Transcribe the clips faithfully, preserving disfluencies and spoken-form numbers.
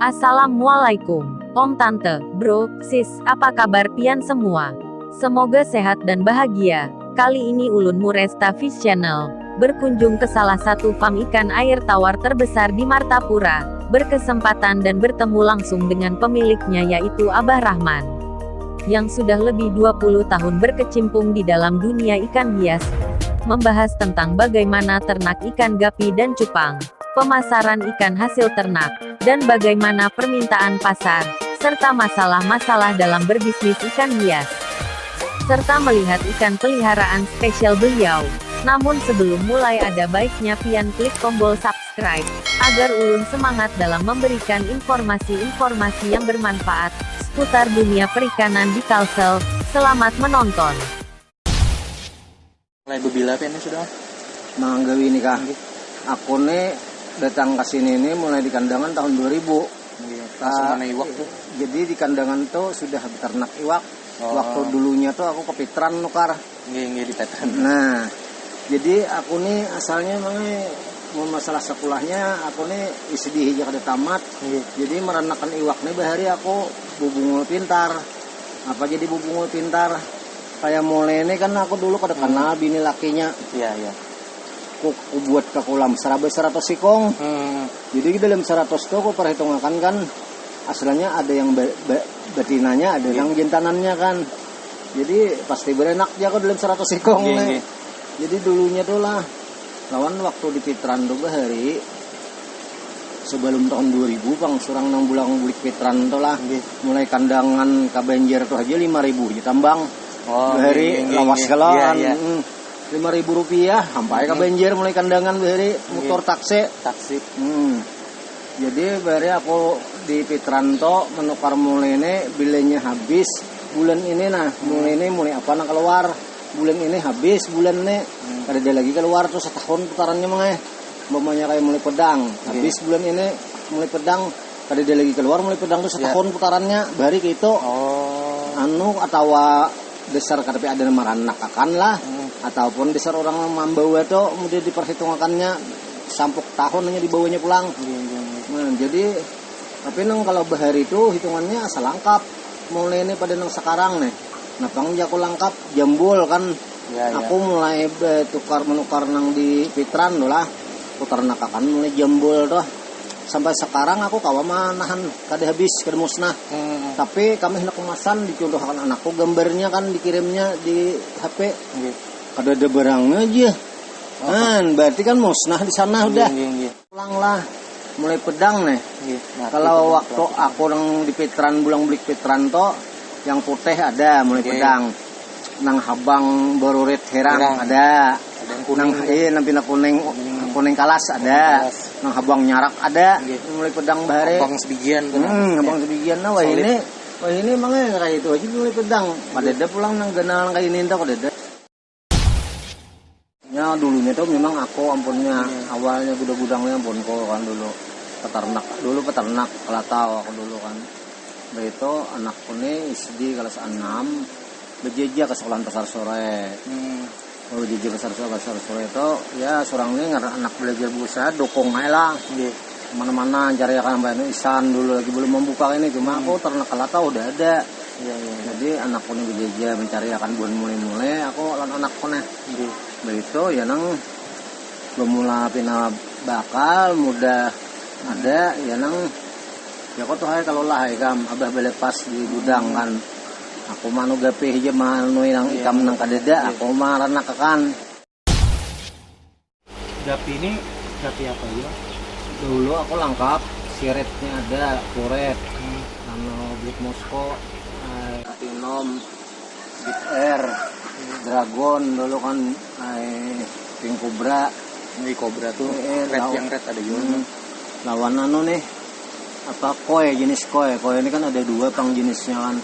Assalamualaikum, Om Tante, Bro, Sis, apa kabar pian semua? Semoga sehat dan bahagia. Kali ini ulun Muresta Fish Channel berkunjung ke salah satu farm ikan air tawar terbesar di Martapura, berkesempatan dan bertemu langsung dengan pemiliknya, yaitu Abah Rahman, yang sudah lebih dua puluh tahun berkecimpung di dalam dunia ikan hias, membahas tentang bagaimana ternak ikan gapi dan cupang, pemasaran ikan hasil ternak, dan bagaimana permintaan pasar, serta masalah-masalah dalam berbisnis ikan hias, serta melihat ikan peliharaan spesial beliau. Namun sebelum mulai, ada baiknya pian klik tombol subscribe, agar ulun semangat dalam memberikan informasi-informasi yang bermanfaat seputar dunia perikanan di Kalsel. Selamat menonton. Mulai bebila pian nih sudah? Manggawi ini kah? Aku nih datang ke sini nih mulai di kandangan tahun dua ribu. Iya, langsung Ah, mana iwak tuh? Jadi di kandangan tuh sudah beternak iwak. Oh. Waktu dulunya tuh aku ke Pitran nukar. Nggih, nggih di Petran. Nah, jadi aku nih asalnya emang mau masalah sekolahnya aku nih sedih aja kada tamat. Nggih. Jadi meranakan iwak nih bahari aku bubungul pintar. Apa jadi bubungul pintar? Kayak mulai ini kan aku dulu kada kenal bini lakinya. Iya, iya. Ku, ku buat ke kolam seraba seratus sikong. Hmm. Jadi dalam seratus tuh aku perhitungakan kan aslinya ada yang ba, ba, betinanya, ada Iya. yang jantanannya kan. Jadi pasti berenak ya aku dalam seratus sikong Iya, nih. iya. Jadi dulunya tuh lah lawan waktu di Pitran tuh bahari sebelum tahun dua ribu pang surang nang bulang bulik Pitran tuh lah Iya. mulai kandangan ke Banjar tuh aja lima ribu aja tambang Oh, bahari iya, iya, lawas iya. galaan. Iya, iya. Lima ribu rupiah sampai ke Hmm. Banjar mulai kandangan bahari motor taksi. Taksi. Hmm. Jadi bari aku di Pitranto menukar mulene bilanya habis bulan ini nah mulene mulai apa nang keluar bulan ini habis bulan ini kada ada lagi keluar tuh setahun putarannya mengeh umpamanya kayak mulai pedang habis bulan ini mulai pedang kada ada lagi keluar mulai pedang tuh setahun putarannya bari kayak itu Oh. Anu atawa dasar kada ada maranakan lah ataupun dasar orang mambawa tu kemudian diperhitungakannya sampuk tahun hanya dibawanya pulang. Nah, jadi tapi nang kalau bahari tu hitungannya asa langkap. Mulai ni pada nang sekarang nih. Nah, pang jaku langkap jambul kan. Ya, ya. Aku mulai betukar menukar nang di Pitran tu lah. Aku ternak akan mulai jambul tu. Sampai sekarang aku kawa manahan kada habis kada musnah. Hmm. Tapi kami hendak kemasan dicontohkan anakku gambarnya kan dikirimnya di H P. Nggih. Kada ada barangnya aja. Kan berarti kan musnah di sana udah. Nggih, nggih. Pulang lah. Mulai pedang nih. Nggih. Nah, Kalau itu waktu aku nang di Pitran bulang bulik Pitran to yang putih ada mulai Nggih. pedang. Nang habang berurit herang Herang. Ada. Ada yang kuning Nang juga. Iya nang pina kuning kuning kalas ada. Kalas. Nang habang nyarak ada. Nggih. Mulai pedang bahari. Habang sebijian tuh. Hmm, habang sebijian nah wah Solid. ini. Wah ini emangnya kayak itu aja mulai pedang. Pada ada pulang nang ganal kayak ini entah kada ada. Ya dulunya tuh memang aku ampunnya awalnya gudang-gudangnya ampunku kan dulu peternak dulu peternak kelatau aku dulu kan. Udah itu anakku nih S D kelas enam berjeja ke sekolahan pasar sore. Hmm. Kalau berjeja pasar sore pasar sore itu ya seorang ini ngaran anak belajar berusaha dukung aja lah. Nggih. Mana-mana cari akan apa ini isan dulu lagi belum membuka ini cuma aku ternak kelatau udah ada. Iya, iya. Jadi anakku nih berjeja mencari akan buhan mulai-mulai aku lawan anakku nih. Nggih. Begitu ya nang bermula pina bakal mudah ada ya nang ya kok tuh hai kalau lah ikam abah belepas di gudang kan aku manu gapih aja manu nang ikam nang kadeda aku maranak akan Gapi ini gapi apa ya? dulu aku langkap siretnya ada kuret anu black Moscow eh, Platinum Big Air Dragon dulu kan, ai, King Cobra. Ini Cobra tuh Eh, red lawan- yang red ada juga. Hmm. Lawan anu nih, apa, koi, jenis koi. Koi ini kan ada dua pang jenisnya kan.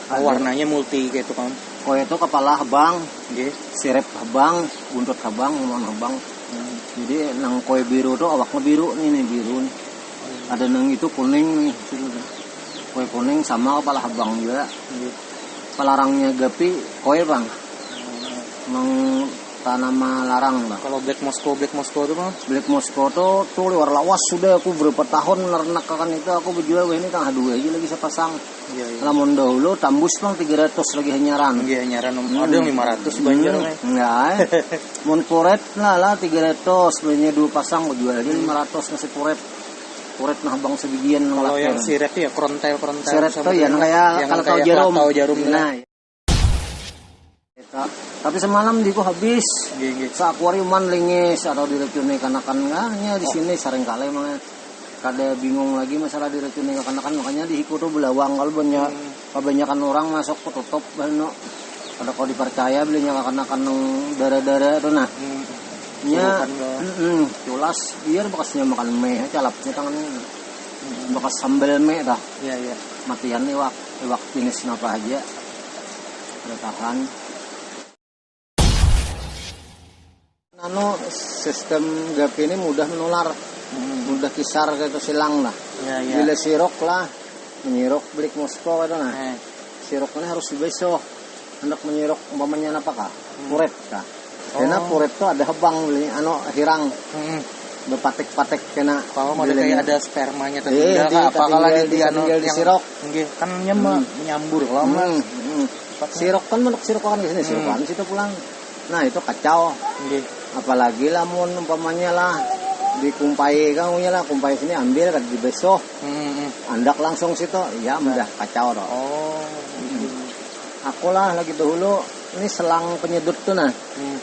Oh, warnanya multi kayak itu kan. Koi itu kepala habang, Nggih. sirip habang, buntut habang, lawan habang. Hmm. Jadi nang koi biru tuh awaknya biru nih, nih biru nih. Ada nang itu kuning nih. Koi kuning sama kepala habang juga. Nggih. Pelarangnya gapi koi bang. Nang tanama larang lah. Kalau Black Moscow, Black Moscow itu kan Black Moscow tuh tuh liwar lawas sudah, aku berapa tahun nernak akan itu, aku berjual wah ini tangah dua aja lagi sepasang. Iya, iya. Lamun dahulu tambus bang tiga ratus lagi hanyaran. Iya, nyaran Hmm. Ada yang lima ratus banjar Hmm, kan. Enggak. Mun kuret lah lah tiga ratus, belinya dua pasang, berjual aja lima ratus nasi kuret. Kuret nah bang sebigian Kalau lah, yang kan. siret ya krontail krontail. Siret tuh ya kayak kalau tahu jarum. Tahu jarum. Nah. Ta- Tapi semalam diku habis. Nggih, nggih. Sa akuariuman lingis atau diracuni kanakan, ngahnya di sini sering kali emang kada bingung lagi masalah diracuni kanakan, makanya di hiku tuh belawang kalau banyak kebanyakan orang masuk ke tutup bano. Kada kau dipercaya belinya kanakan nang dara-dara tuh nah. Hmm. Nya Suruhan ke- mm-mm, culas biar bekasnya makan mie calapnya tangan bekas sambal mie dah. Iya, iya. Matian iwak, iwak jenis apa aja. Bertahan. Anu, sistem gapi ini mudah menular, Hmm. mudah kisar kayak itu silang lah. Iya, iya. Bila sirok lah, menyirok Black Moscow itu nah. Eh. Sirok ini harus dibeso. Hendak menyirok umpamanya apa kah? Puret kah? Oh. Karena puret tuh ada habang beli, anu, hirang. Hmm. Berpatek-patek kena. Kalau mau ada bilanya. kayak ada spermanya Iya, tertinggal di- kah? Apa kalau tertinggal, lagi di anu tertinggal di yang sirok. Nggih, kan nya me- menyambur kalau Hmm, mas. hmm. Sirok kan bentuk sirok kan di sini sirokan situ pulang. Nah, itu kacau. Nggih. Apalagi lamun umpamanya lah dikumpai kan punya lah, kumpai sini ambil kan dibeso. Hmm, hmm. Andak langsung situ, ya udah kacau toh. Oh. Aku lah lagi dahulu ini selang penyedut tuh nah. Hmm.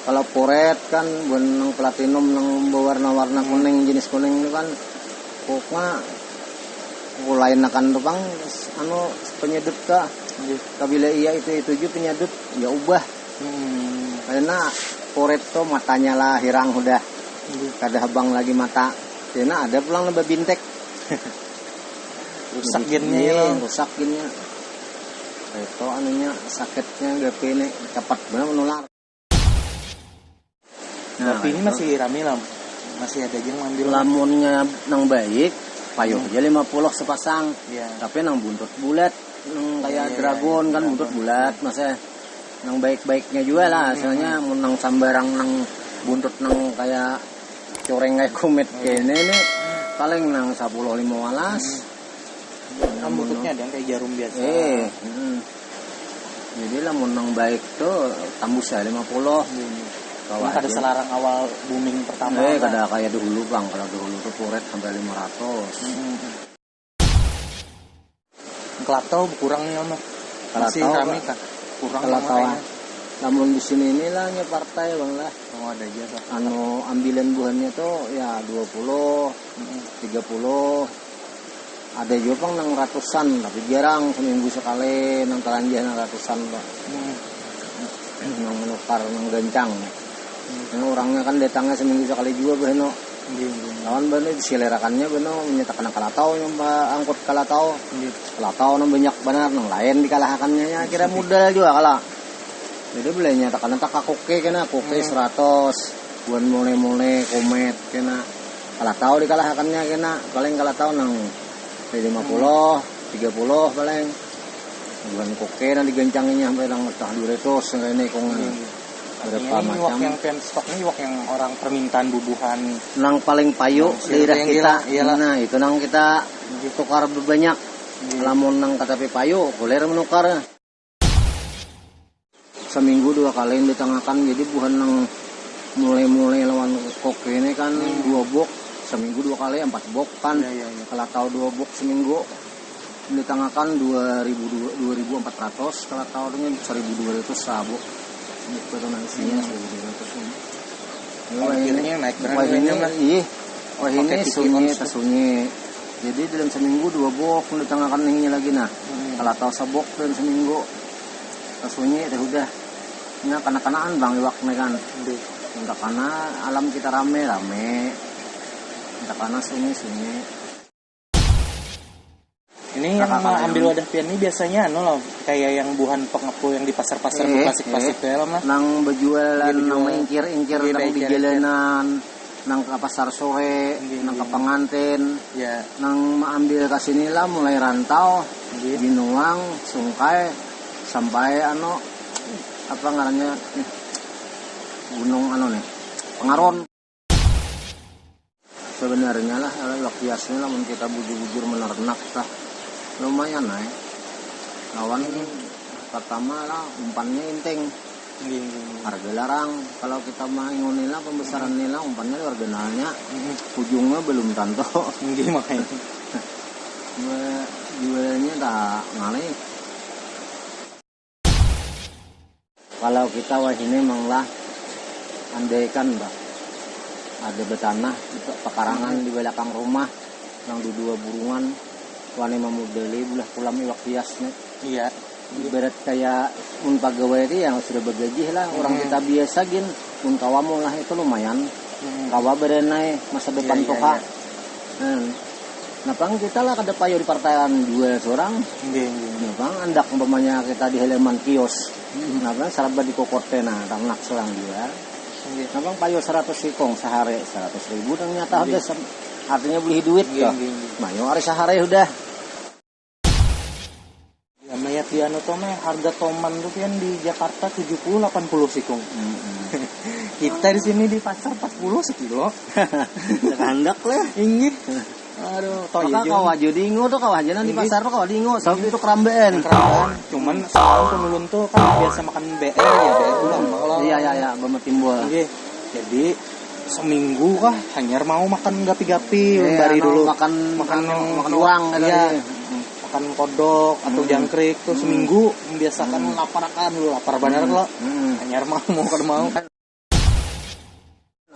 Kalau puret kan benang platinum nang berwarna-warna kuning, jenis kuning itu kan pokoknya aku lain akan tuh bang anu penyedut kah. Nggih. Kabila iya itu itu aja penyedut ya ubah. Hmm. Karena puret tuh matanya lah hirang udah. Nggih. Kada habang lagi mata. Karena ada pulang nambah bintek. Rusak gini Iya, lah. Rusak gini. Itu anunya sakitnya gapi ini cepat benar menular. Tapi ini masih rame lah. Masih ada aja yang ngambil. Lamunnya nang baik, payung aja lima puluh sepasang. Iya. Tapi nang buntut bulat, nang kayak Iya, dragon iya, kan iya. Buntut bulat, masa nang baik-baiknya juga lah, soalnya mun nang sambarang nang buntut nang kayak coreng kayak kumet kene nih paling nang sepuluh lima belas. Kan buntutnya ada yang kayak jarum biasa. Eh, hmm. Jadi lamun nang baik tuh tambus ya lima puluh. Ini Kalau kada aja. Selarang awal booming pertama. Eh, Lah. Kada kayak dahulu bang, kalau dahulu tuh puret sampai lima ratus. Mm-mm. Kelatau berkurang nih ama. Masih Kelatau, rame Pak. kah? Kurang Kalau ama tawa, kayaknya. Lamun di sini inilah nya partai bang lah. Oh, ada aja kah? Anu ambilan buhannya tuh ya dua puluh, Mm-mm. tiga puluh. Ada juga pang nang ratusan, tapi jarang, seminggu sekali nang talanjah nang ratusan pak. Mm-mm. Nang menukar nang gancang. Nah, orangnya kan datangnya seminggu sekali juga baheno. Nggih, nggih. Lawan baheno diselerakannya baheno menyatakan kalatau nyoba angkut kalatau. Nggih. Kalatau nang banyak benar, nang lain dikalahakannya ya kira modal juga kala. Jadi boleh nyatakan tak koke kena koke seratus, buan mole-mole, komet kena. Kalatau dikalahakannya kena, paling kalatau nang lima puluh, tiga puluh paling. Buan koke nang digancanginya sampai nang entah dua ratus nang ini kong. Berapa Ini iwak macam. Yang pian stok ini iwak yang orang permintaan bubuhan. Nang paling payu Sing daerah yang kita. gila, iyalah. Nah, itu nang kita tukar banyak. Lamun nang katapi payu, kuler menukar. Seminggu dua kali yang ditangakan, jadi buhan nang mulai-mulai lawan koke ini kan dua box, seminggu dua kali empat box kan. Iya, iya, iya. Kalau tahu dua box seminggu, ditangakan dua ribu, dua ribu empat ratus, kalau tahu dengan seribu dua ratus sabu. Itu tuh nang isinya seribu dua ratus ini. Ongkirnya naik benar Wah, nih, ini, Mas. iya. Wah, Pakai ini tipi sunyi, ons. Sunyi. Jadi dalam seminggu dua box ditangakan ningnya lagi nah. Hmm. Kalau tahu sabok dalam seminggu, sunyi teh udah. Nya kana-kanaan bang iwak nih kan. Entah kana alam kita rame-rame, entah kana sunyi-sunyi. Ini yang ambil wadah pian ini biasanya anu loh, kayak yang buhan pengepul yang di pasar-pasar eh, plastik-plastik eh. Dalam lah. Nang berjualan, nang mengingkir-ingkir, nang di jalanan, nang ke pasar sore, nang ke pengantin, ya. Nang mengambil ke sini lah mulai rantau, binuang, sungkai, sampai anu apa ngarannya gunung anu nih pengaron. Sebenarnya lah, kalau iwak hiasnya lah, mun kita bujur-bujur menernak lah, lumayan ai. Lawan pertama lah umpannya inting. Harga larang, kalau kita mah inguni lah pembesaran ni lah umpannya luar ganalnya. Ujungnya belum tantu. Inggih makanya. Jualnya tak ngalih. Kalau kita wahini manglah andaikan bah ada betanah pekarangan di belakang rumah nang dua burungan wani mamudali bulah pulam iwak hias nih. Iya. Ibarat kayak mun pegawai itu yang sudah bergajih lah orang kita biasa gin mun kawamu lah itu lumayan hmm. Kawa berenai masa depan ya, tuha. Ya, ya. Hmm. Napang kita lah kada payu di partai dua seorang. Nggih, nggih. Napang andak umpamanya kita di halaman kios. Hmm. Napang sarabat di kokote nah, ternak seorang juga. Nggih. Napang payu seratus ikong sehari, seratus ribu dan nyata udah artinya beli duit nggih, toh. Nggih, nggih. Mayu hari sehari udah. Ya, mayat di anu tuh meh harga toman tuh kan di Jakarta tujuh puluh delapan puluh sikung. Hmm. Kita di sini di pasar empat puluh sekilo. Handak lah. Inggih. Aduh, toh iya. Kau aja dingo tuh kau aja di pasar tuh kau dingo. Sabab itu kerambaan. Kerambaan. Cuman sekarang tuh ulun tuh kan biasa makan B R ya, B R ulang kalau. Iya iya iya, bama timbul. Inggih. Jadi seminggu kah hanyar mau makan gapi-gapi eh, bari anu, dulu makan makan anu, makan uang kan iya. Makan kodok atau hmm. Jangkrik tuh hmm. Seminggu membiasakan hmm. Lapar akan dulu lapar benar hmm. Kalau hmm. Hanyar mau mau kada mau.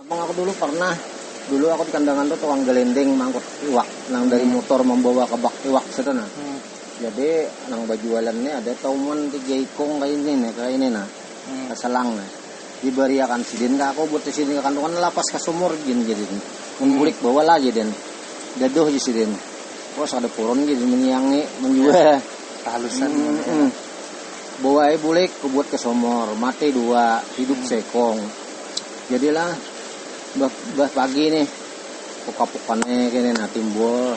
Abang aku dulu pernah dulu aku di kandangan tuh tukang gelendeng mangkut iwak nang dari hmm. Motor membawa ke bak iwak situ nah hmm. Jadi nang berjualannya ada tauman tiga ikung kayak ini nih kayak ini nah hmm. Selang nih. Dibariakan sidin ka aku buat sidin ka kantungan lapas ka sumur gin jadi mun hmm. Bulik bawa lah jadi daduh aja sidin. Wah ada purun jadi menyiangi menjual halusan hmm, hmm. Bawa aja bulik buat ke sumur mati dua hidup hmm. Sekong. Jadilah bah, bah pagi nih puka-pukane kene nah timbul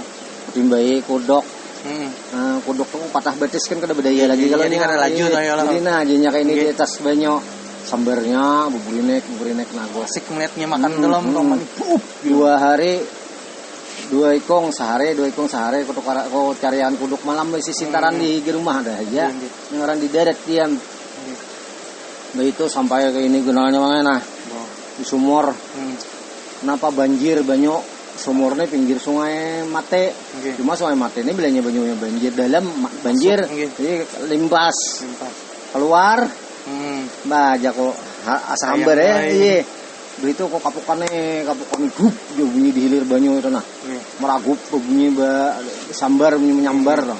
timbai kudok hmm. Nah, kudok tuh patah betis kan kada bedaya lagi kalau ini kan laju tuh ya jadi nah jadinya kayak ini okay. Di atas banyu sambarnya buburinek buburinek nah gua asik melihatnya makan hmm, dalam hmm. Dua hari dua ikung sehari dua ikung sehari aku tukar aku carian kuduk malam di sintaran hmm. Di rumah ada aja hmm. Orang di darat diam hmm. Nah itu sampai ke ini gunanya mana nah oh. Di sumur hmm. Kenapa banjir banyu sumurnya pinggir sungai mate okay. Cuma sungai mate ini bilanya banyunya banjir dalam banjir okay. Jadi limpas, limpas. Keluar hmm. Bah jago asa hambar ya iya. Begitu kok kapukannya kapukan grup dia bunyi di hilir banyu itu nah hmm. Meragup bunyi ba, sambar bunyi menyambar hmm.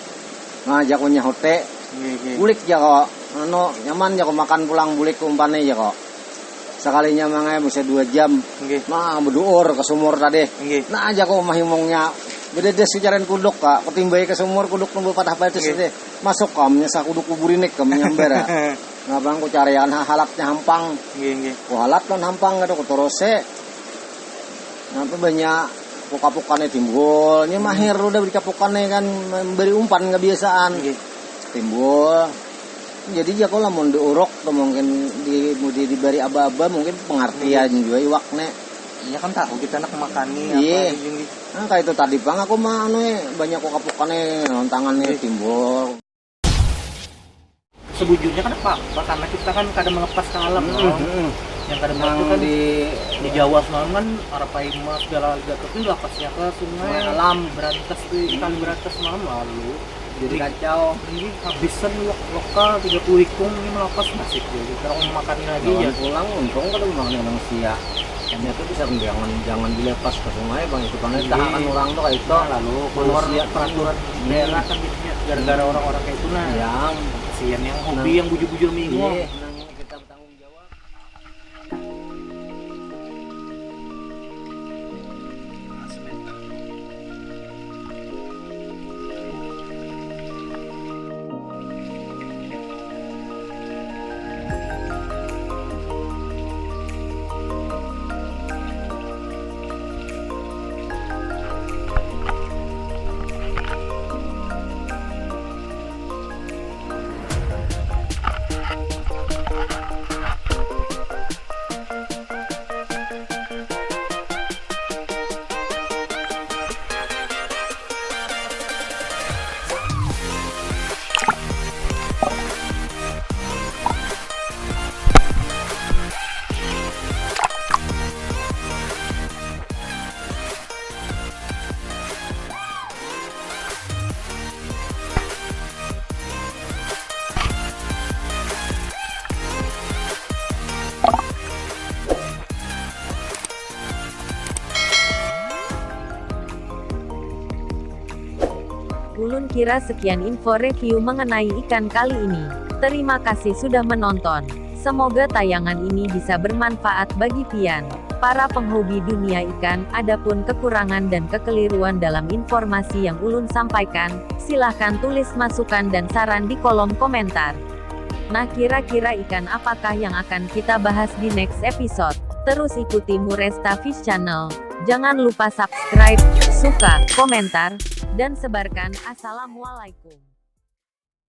Nah jago nyahote okay. Bulik jago anu nyaman jago makan pulang bulik umpane jago. Sekalinya mangai bisa dua jam. Okay. Nah, berduur ke sumur tadi. Okay. Nah, aja kok mahimongnya. Beda des kejaran kuduk kak. Ketimbai ke sumur kuduk nunggu patah patah okay. Deh. Masuk kok menyesah kuduk kuburinik ke menyambar. Ngabang ku carian halatnya hampang. Okay, okay. Ku halat non hampang kada ku terose. Nah, banyak puka-pukane timbul. Ini hmm. Mahir udah beri kapukannya kan memberi umpan kebiasaan. Okay. Timbul. Jadi ya kalau mau diuruk tuh mungkin di mudi diberi aba-aba mungkin pengertian hmm. Juga iwak nek. Iya kan tahu kita nak makani iya. Apa yang di... Nah kayak itu tadi bang aku mah anu banyak kok kapukannya tangannya iya. Timbul. Sebujurnya kan apa-apa karena kita kan kadang melepas ke alam hmm. Hmm. Yang kadang itu kan di di Jawa semalam kan para paima segala gatuh itu lapasnya ke sungai alam berantas di kali berantas semalam lalu jadi kacau ini habisan lo- lokal tiga puluh ikung ini melepas nasib ya kita orang makan lagi ya pulang untung kada makan orang sia hanya itu bisa jangan jangan dilepas ke sungai bang itu karena ditahan orang tuh kayak itu nah, lalu keluar manusia peraturan daerah kan jadinya gara-gara orang-orang kayak itu nah ya kasihan yang hobi nah, yang bujur-bujur minggu iya, nah, kita bertanggung Kira sekian info review mengenai ikan kali ini. Terima kasih sudah menonton. Semoga tayangan ini bisa bermanfaat bagi pian, para penghobi dunia ikan. Adapun kekurangan dan kekeliruan dalam informasi yang ulun sampaikan, silahkan tulis masukan dan saran di kolom komentar. Nah, kira-kira ikan apakah yang akan kita bahas di next episode? Terus ikuti Muresta Fish Channel. Jangan lupa subscribe, suka, komentar, dan sebarkan. Assalamualaikum.